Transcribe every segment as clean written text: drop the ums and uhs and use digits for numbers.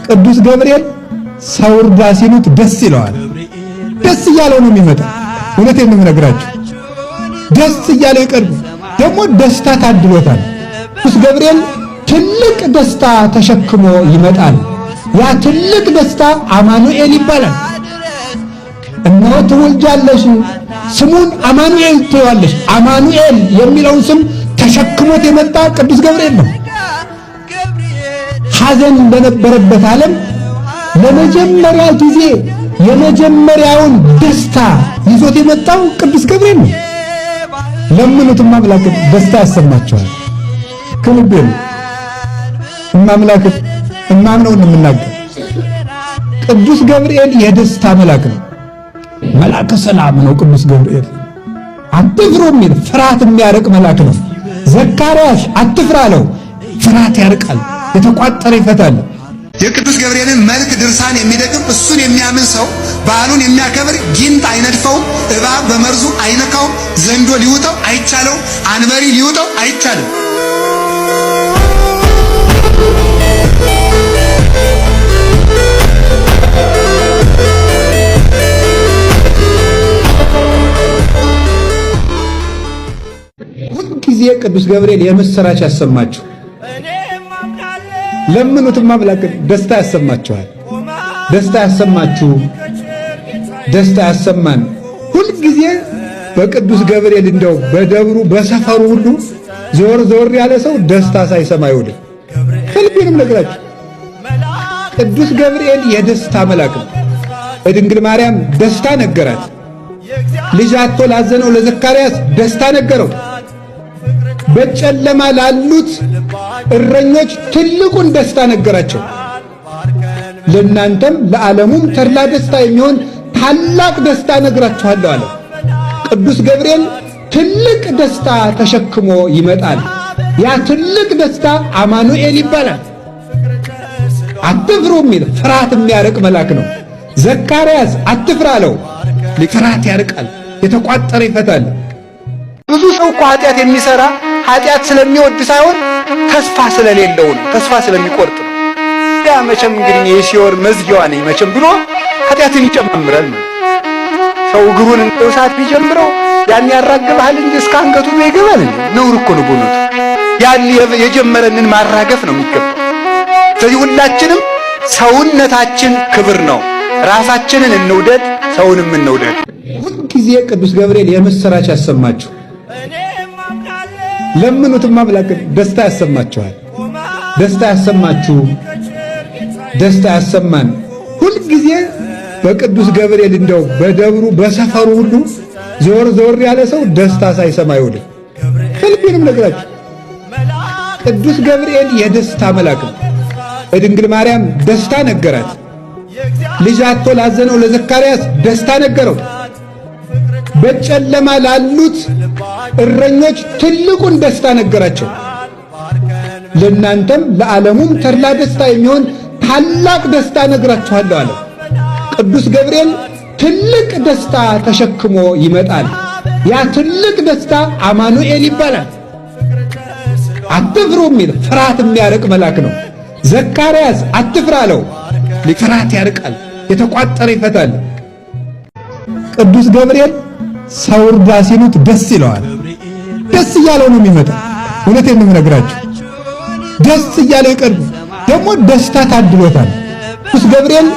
ቅዱስ ገብርኤል ሰው እርዳ ሲሉት ደስ ይለዋል። ደስ እያለው ነው የሚመጣው። እውነቴን ነው የምነግራችሁ። ደስ እያለው ይቀርብ። ደግሞ ደስታ ታድሎታል። ቅዱስ ገብርኤል ትልቅ ደስታ ተሸክሞ ይመጣል። ያ ትልቅ ደስታ አማኑኤል ይባላል። እነሆ ትወልጃለሽ፣ ስሙን አማኑኤል ትይዋለሽ። አማኑኤል የሚለውን ስም ተሸክሞት የመጣ ቅዱስ ገብርኤል ነው። ሐዘን በነበረበት ዓለም ለመጀመሪያ ጊዜ የመጀመሪያውን ደስታ ይዞት የመጣው ቅዱስ ገብርኤል ነው። ለምኑትማ አምላክን ደስታ ያሰማቸዋል። ከልቤ ነው። እማምላክን እማምነውን የምናገር ቅዱስ ገብርኤል የደስታ መልአክ ነው። መልአከ ሰላም ነው ቅዱስ ገብርኤል። አትፍሩ የሚል ፍርሃት የሚያርቅ መልአክ ነው። ዘካርያስ አትፍራ አለው። ፍርሃት ያርቃል፣ የተቋጠረ ይፈታል። የቅዱስ ገብርኤልን መልክ ድርሳን የሚደግም እሱን የሚያምን ሰው በዓሉን የሚያከብር ጊንጥ አይነድፈውም፣ እባብ በመርዙ አይነካውም፣ ዘንዶ ሊውጠው አይቻለውም፣ አንበሪ ሊውጠው አይቻልም። ሁልጊዜ ቅዱስ ገብርኤል የምስራች ያሰማችሁ። ለምኑትማ አምላክን ደስታ ያሰማችኋል። ደስታ ያሰማችሁ፣ ደስታ ያሰማን። ሁልጊዜ በቅዱስ ገብርኤል እንደው በደብሩ በሰፈሩ ሁሉ ዞር ዞር ያለ ሰው ደስታ ሳይሰማ አይውልም። ከልቤንም ነግራችሁ ቅዱስ ገብርኤል የደስታ መልአክ ነው። ለድንግል ማርያም ደስታ ነገራት። ልጅ አጥቶ ላዘነው ለዘካርያስ ደስታ ነገረው። በጨለማ ላሉት እረኞች ትልቁን ደስታ ነገራቸው። ለእናንተም ለዓለሙም ተድላ ደስታ የሚሆን ታላቅ ደስታ ነግራችኋለሁ አለ። ቅዱስ ገብርኤል ትልቅ ደስታ ተሸክሞ ይመጣል። ያ ትልቅ ደስታ አማኑኤል ይባላል። አትፍሩ የሚል ፍርሃት የሚያርቅ መልአክ ነው። ዘካርያስ አትፍራ አለው። ፍርሃት ያርቃል፣ የተቋጠረ ይፈታል። ብዙ ሰው እኮ ኃጢአት የሚሰራ ኃጢአት ስለሚወድ ሳይሆን ተስፋ ስለሌለው ነው፣ ተስፋ ስለሚቆርጥ ነው። ያ መቼም እንግዲህ የሲኦል መዝጊያዋ ነኝ መቼም ብሎ ኃጢአትን ይጨማምራል ማለት ሰው እግሩን እንደው ሰዓት ቢጀምረው ያን ያራግብሃል እንጂ እስከ አንገቱ ነው ይገባል እንዴ? ነውር እኮ ነው በእውነቱ። ያን የጀመረንን ማራገፍ ነው የሚገባው። ስለዚህ ሁላችንም ሰውነታችን ክብር ነው። ራሳችንን እንውደድ፣ ሰውንም እንውደድ። ሁልጊዜ ቅዱስ ገብርኤል የምስራች ያሰማችሁ። ለምኑትማ አምላክን ደስታ ያሰማችኋል። ደስታ ያሰማችሁ፣ ደስታ ያሰማን። ሁልጊዜ በቅዱስ ገብርኤል እንደው በደብሩ በሰፈሩ ሁሉ ዞር ዞር ያለ ሰው ደስታ ሳይሰማ አይውልም። ከልቤንም ነግራችሁ ቅዱስ ገብርኤል የደስታ መልአክ ነው። ለድንግል ማርያም ደስታ ነገራት። ልጅ አጥቶ ላዘነው ለዘካርያስ ደስታ ነገረው። በጨለማ ላሉት እረኞች ትልቁን ደስታ ነገራቸው። ለእናንተም ለዓለሙም ተድላ ደስታ የሚሆን ታላቅ ደስታ ነግራችኋለሁ አለ። ቅዱስ ገብርኤል ትልቅ ደስታ ተሸክሞ ይመጣል። ያ ትልቅ ደስታ አማኑኤል ይባላል። አትፍሩ የሚል ፍርሃት የሚያርቅ መልአክ ነው። ዘካርያስ አትፍራ አለው። ፍርሃት ያርቃል፣ የተቋጠረ ይፈታል። ቅዱስ ገብርኤል ሰው እርዳ ሲሉት ደስ ይለዋል። ደስ እያለው ነው የሚመጣው። እውነቴን ነው የምነግራችሁ። ደስ እያለው ይቀርብ። ደግሞ ደስታ ታድሎታል። ቅዱስ ገብርኤል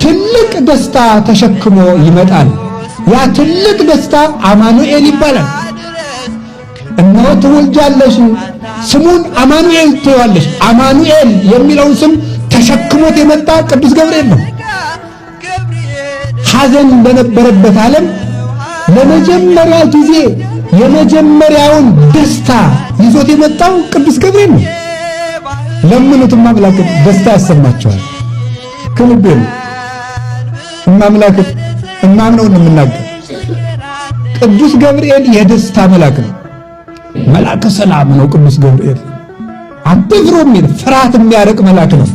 ትልቅ ደስታ ተሸክሞ ይመጣል። ያ ትልቅ ደስታ አማኑኤል ይባላል። እነሆ ትወልጃለሽ፣ ስሙን አማኑኤል ትይዋለሽ። አማኑኤል የሚለውን ስም ተሸክሞት የመጣ ቅዱስ ገብርኤል ነው። ሐዘን በነበረበት ዓለም ለመጀመሪያ ጊዜ የመጀመሪያውን ደስታ ይዞት የመጣው ቅዱስ ገብርኤል ነው። ለምኑትማ አምላክን ደስታ ያሰማቸዋል። ከልቤ ነው። እማምላክን እማምነውን የምናገር ቅዱስ ገብርኤል የደስታ መልአክ ነው። መልአከ ሰላም ነው ቅዱስ ገብርኤል። አትፍሩ የሚል ፍርሃት የሚያርቅ መልአክ ነው።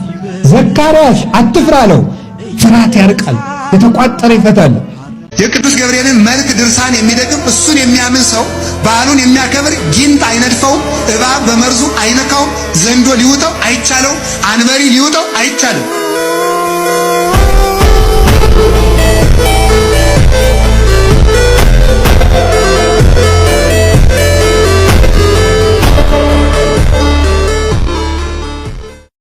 ዘካርያስ አትፍራ አለው። ፍርሃት ያርቃል፣ የተቋጠረ ይፈታል። የቅዱስ ገብርኤልን መልክ ድርሳን የሚደግም እሱን የሚያምን ሰው በዓሉን የሚያከብር ጊንጥ አይነድፈውም፣ እባብ በመርዙ አይነካውም፣ ዘንዶ ሊውጠው አይቻለውም፣ አንበሪ ሊውጠው አይቻልም።